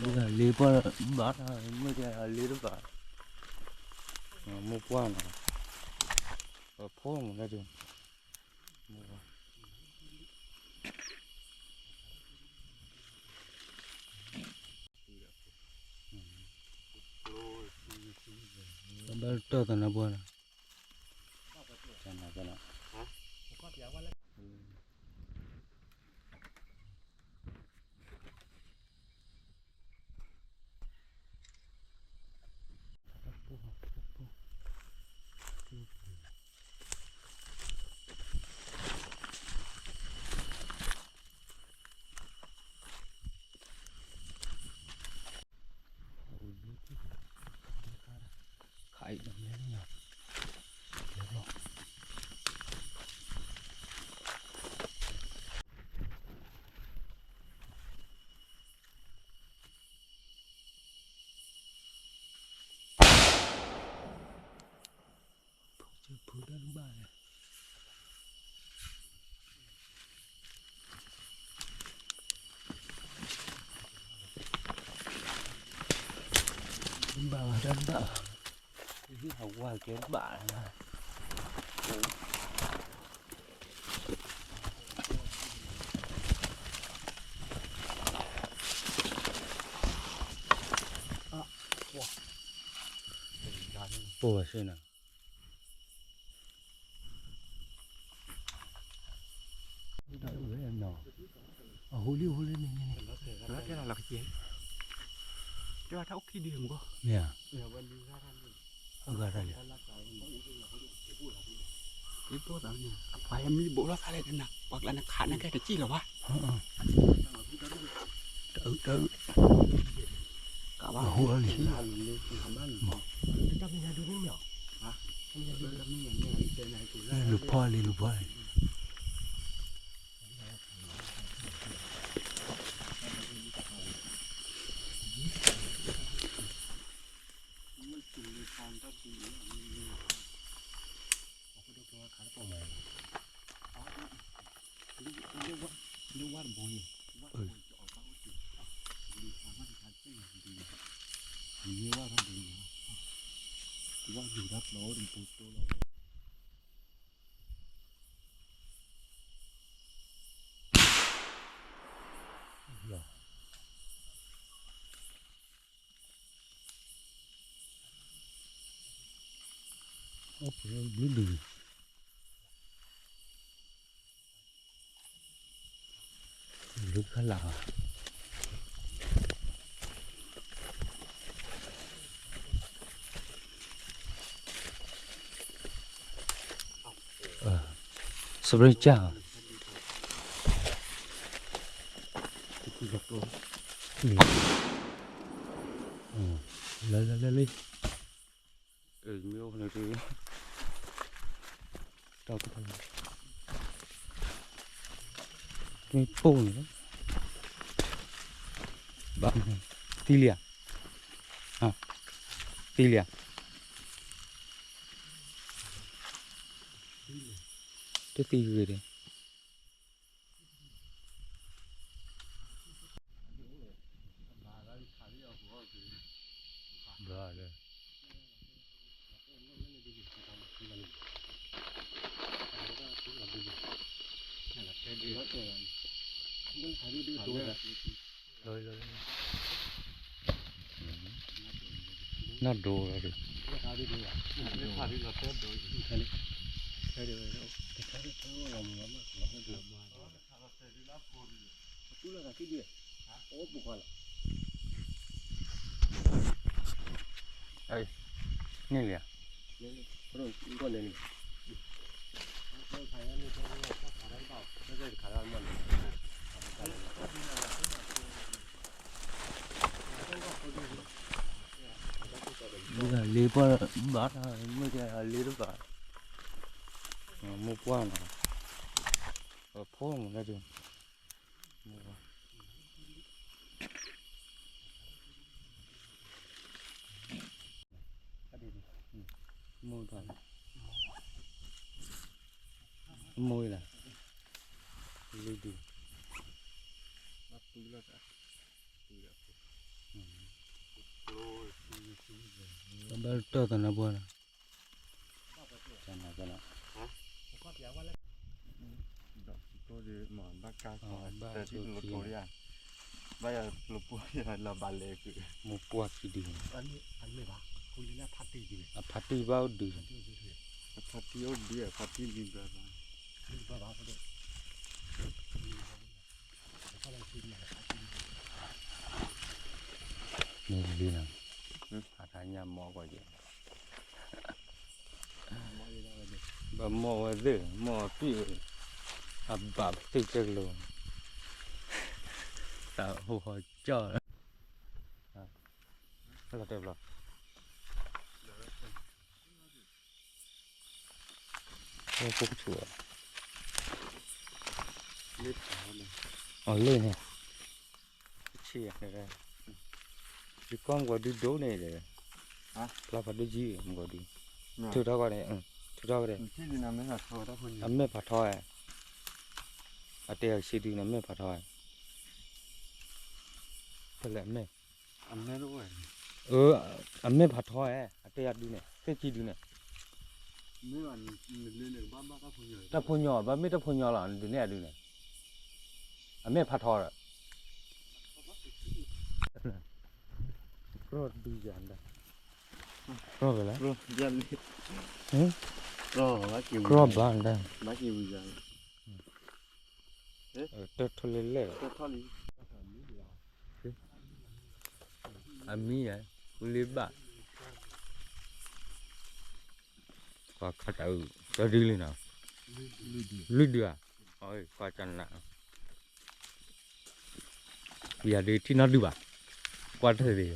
လ့ပှၢ်ဘၣ်, မ့ၢ်ကလ့တဘၣ်, မိၢ်ပှၢ်နီၤ, ဖိမုၣ်ဒၣ်ဒုး, မိၢ်ပှၢ်, ဘၣ်တၢ်သနၢပှၢ်နီၤ, ဘၣ်ဘၣ်, ဟဝါကဲဘၣ်, ပိၢ်ဝဲဆ့ၣ်နီၤ အဟူလံဟူလံန့ၣ်န့ၣ်, လီၤက့ၤ, မ့ၢ်ဧါ, အဂၤတၢ်လံ, အပှၤမံဘိးလီၤသးလဲၣ်တနၤ ပှၤကျါန့ၣ်ခးန့ၣ်ကဲတစံၣ်လီၤဘၣ်, တအုးတအုး, အဟူလီၤလံ, လူၤဖီလံ လူၤဖီလံ ဘျုးဒုး ဘျုးခလၢ်, စပရ့ကၢ်, လၢလၢလၢလၢ မ့ၢ်အိၣ်ဖဲန့ၣ်, မ့ၢ်ပိၢ်န့ၣ်, ဘၣ်, သံလံဧါ, သံလံဧါ, တသံဂ့ၤဒံး ဘၣ်လၢ နီၢ်ဒိလီၤဒုး, န့ၣ်လံဧါ, လ့ပှၢ်ဘၣ်, မ့ၢ်ကလ့တဘၣ်, မိၢ်ပှၢ်နီၤ, ဖိမုၣ်ဒၣ်ဒုး, မိၢ်ပှၢ် မိၢ်ပှၢ်, မိၢ်လၢ်, လံဒုး, ဘၣ်ပုၢ်လီၤတၢ်, ပုၢ်လီၤ, ဘၣ်တၢ်သနၢပှၢ်လီၤ. ဘၣ်ယၤလၢပျိပှၢ်ယၤလီၤဘၣ်လဲၤ, အဖါတံၢ်ဘၣ်အိၣ်ဒုး, အဖါတံၢ်ဘၣ်အိၣ်ဒုး, အဖါတံၢ်လံဘၣ်ဘၣ်, မ့ၢ်လံနီၤ, အတၢ်ညၣ်မီၢ်ကွၢ်က့ၤ ဘၣ်မီၢ်ဝဲသ့ၣ် မီၢ်အသွံၣ်, အဘၣ်သ့ၣ်ကဲကလိၤ, သးဟိဟီကၠီၣ်, လီၤတဲာ်ဘျီ, ဖိကဆူၣ်, အီၤလၢန့ၣ် ဆံး, ယကီၢ်မုၢ်ကီၤဒုဒိၣ်န့ၣ်ဒီး, ဖျါဖးဒိၣ်ကံမုၢ်ကီၤဒု, ထုးထီၣ်ကွၢ်န့ၣ်, ထုးထီၣ်ဝဲဒီး, အမဲၢ်ဖးထီ, အတဲအီၤဆံးဒုန့ၣ် အမဲၢ်ဖးထီ, ဖဲလဲၣ်အမဲၢ်, အမဲၢ်ဖးထီ, အတဲယၤဒုန့ၣ် သ့ၣ်ကံဒုန့ၣ် တၢ်ဖိညီ, ဘၣ်မ့ၢ်တၢ်ဖိညီလီၤ ဒုန့ၣ်အဒုန့ၣ်, အမဲၢ်ဖးထီဒီး, ကြီဒုယၤဒၣ်, ကြီဝဲလၢ, ကြီဘၣ်ဒၣ်, တၢ်ထီၣ်လဲၣ်လဲၣ်, အမံၤယၤ, ဝံၤလံဘၣ်, ကွၢ်ခါတၢ်အုၣ်, ကၠီဒုလံနီၤ, လွံၢ်ဒုဧါ, ကွၢ်ကနၣ်, ယၤဒုထံၣ်နီတဒုဘၣ်, ကွၢ်တၢ်သ့,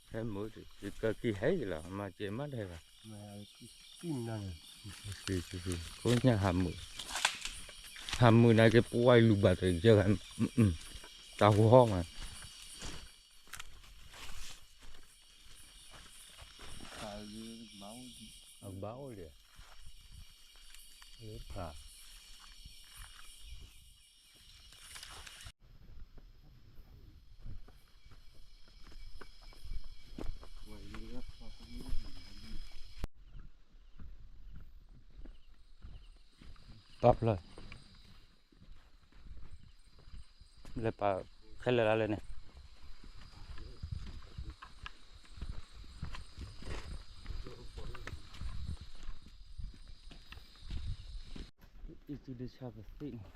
ဟဲမုာ်, ယကက့ၤဟဲယလီၤ မၤစဲးမးတဟဲဘၣ်, ကိးညါဟးမုာ်, ဟးမုာ်နာ်က့ပှၤလူၤဘၣ်တယၢဂၤ, တၢ်ဟူဟီမး အဘၣ်အိၣ်ဒီး, လၢဖး, ပာ်ဖျါ လဲၤပာ်ခဲလၢာ်လၢ်လၢန့ၣ်, အံၤသုဒုဆါပသ့ၣ်န့ၣ်,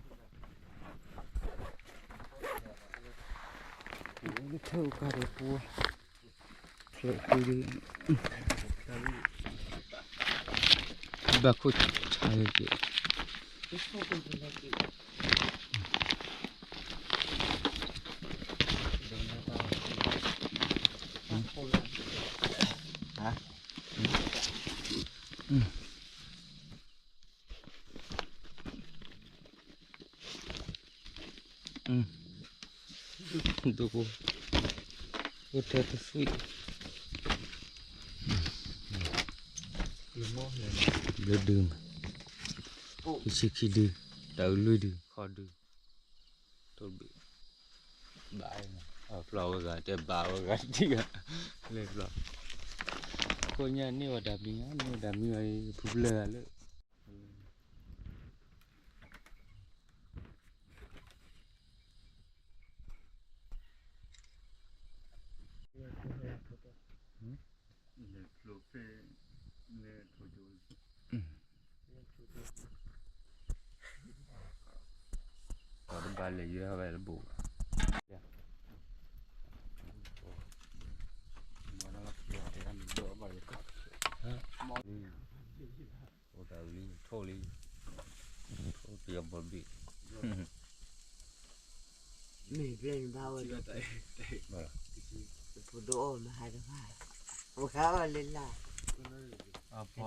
လၢခဲအိၣ်ကါဒီးပှၤ, ဖျဲးဃုဒု, ဘၣ်ခိၣ်ဆါက့ၤ, ဒိၣ်ကိ, အိၣ်ထဲတသွံၣ်, ဘျၢဒု, ယဆံခံဒု, တၢ်အုၣ်လွံၢ်ဒု, ခီဒု, ထိၣ်ဘ့ၣ်, ဘၣ်, အဖျီဝဲဂၤ တဲဘၣ်ဝဲဂၤတံၢ်ဂၤ, လဲၤဖျီ, ခိၣ်ညါန့ၢ်ဝဲဒၣ်မံၤ, န့ၢ်ဝဲဒၣ်မံၤအံၤ ဖုဖျၢၣ်ဂၤလၢ ပှၤတဘၣ်လဲၤယွဲၢ်ဝဲလၢဘိးဘၣ်, အိၣ်တၢ်အုၣ်လံ ထိၣ်လံ, ထိၣ်ပယီၤဘီဘ့ၣ်, မ့ၢ်ဘျဲၣ်န့ၣ်ဘၣ်ဝဲဒီး, ပဒိၣ်အီၣ်မဟါတဖၣ်, ပဃါအီၣ်လၢလာ်, အဖီ